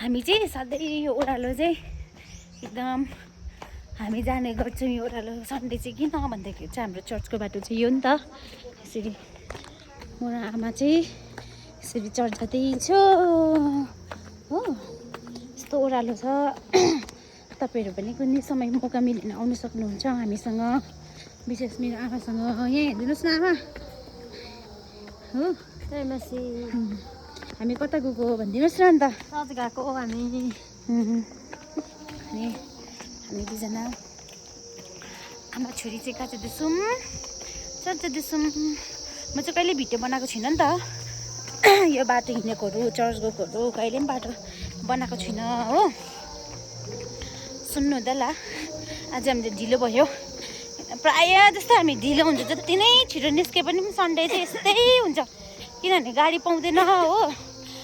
हामी चाहिँ सधैँ यो ओह्रालो चाहिँ एकदम हामी जाने गर्छौँ। यो ओह्रालो सन्डे चाहिँ किन भन्दाखेरि चाहिँ हाम्रो चर्चको बाटो चाहिँ यो नि त। यसरी म र आमा चाहिँ यसरी चर्च जाँदै छु हो। यस्तो ओह्रालो छ। तपाईँहरू पनि कुनै समय मौका मिलेन आउनु सक्नुहुन्छ हामीसँग, विशेष मेरो आमासँग। यहाँ हेरिदिनुहोस् न आमा हो। हामी कता गएको भनिदिनुहोस् न अन्त। चर्च गएको हो हामी। अनि हामी दुईजना आमा छोरी चाहिँ कहाँ जाँदैछौँ? चर्च जाँदैछौँ। म चाहिँ कहिले भिडियो बनाएको छुइनँ नि त। यो बाटो हिँडेकोहरू, चर्च गएकोहरू कहिले पनि बाटो बनाएको छुइनँ हो। सुन्नु हुँदा ल, आज हामीले ढिलो भयो। प्रायः जस्तो हामी ढिलो हुन्छ, जति नै छिटो निस्के पनि सन्डे चाहिँ यस्तै हुन्छ, किनभने गाडी पाउँदैन हो।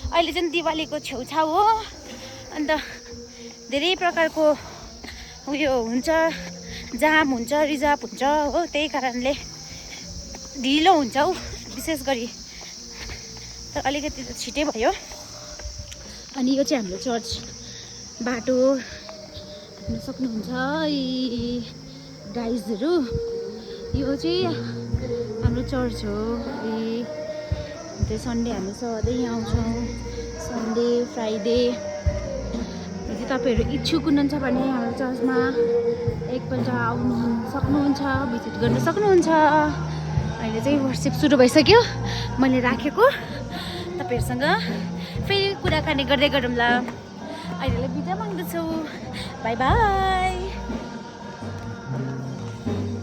अहिले चाहिँ दिवालीको छेउछाउ हो, अन्त धेरै प्रकारको उयो हुन्छ, जाम हुन्छ, रिजर्भ हुन्छ हो। त्यही कारणले ढिलो हुन्छ हौ विशेष गरी, तर अलिकति त छिटै भयो। अनि यो चाहिँ हाम्रो चर्च बाटो हेर्न सक्नुहुन्छ गाइजहरू। यो चाहिँ हाम्रो चर्च हो। सन्डे हामी सधैँ यहाँ आउँछौँ, सन्डे फ्राइडे। यदि तपाईँहरू इच्छुक हुनुहुन्छ भने हाम्रो चर्चमा एकपल्ट आउनु सक्नुहुन्छ, भिजिट गर्न सक्नुहुन्छ। अहिले चाहिँ वर्सिप सुरु भइसक्यो, मैले राखेको। तपाईँहरूसँग फेरि कुराकानी गर्दै गरौँ ल। अहिलेलाई बिदा माग्दछु। By by.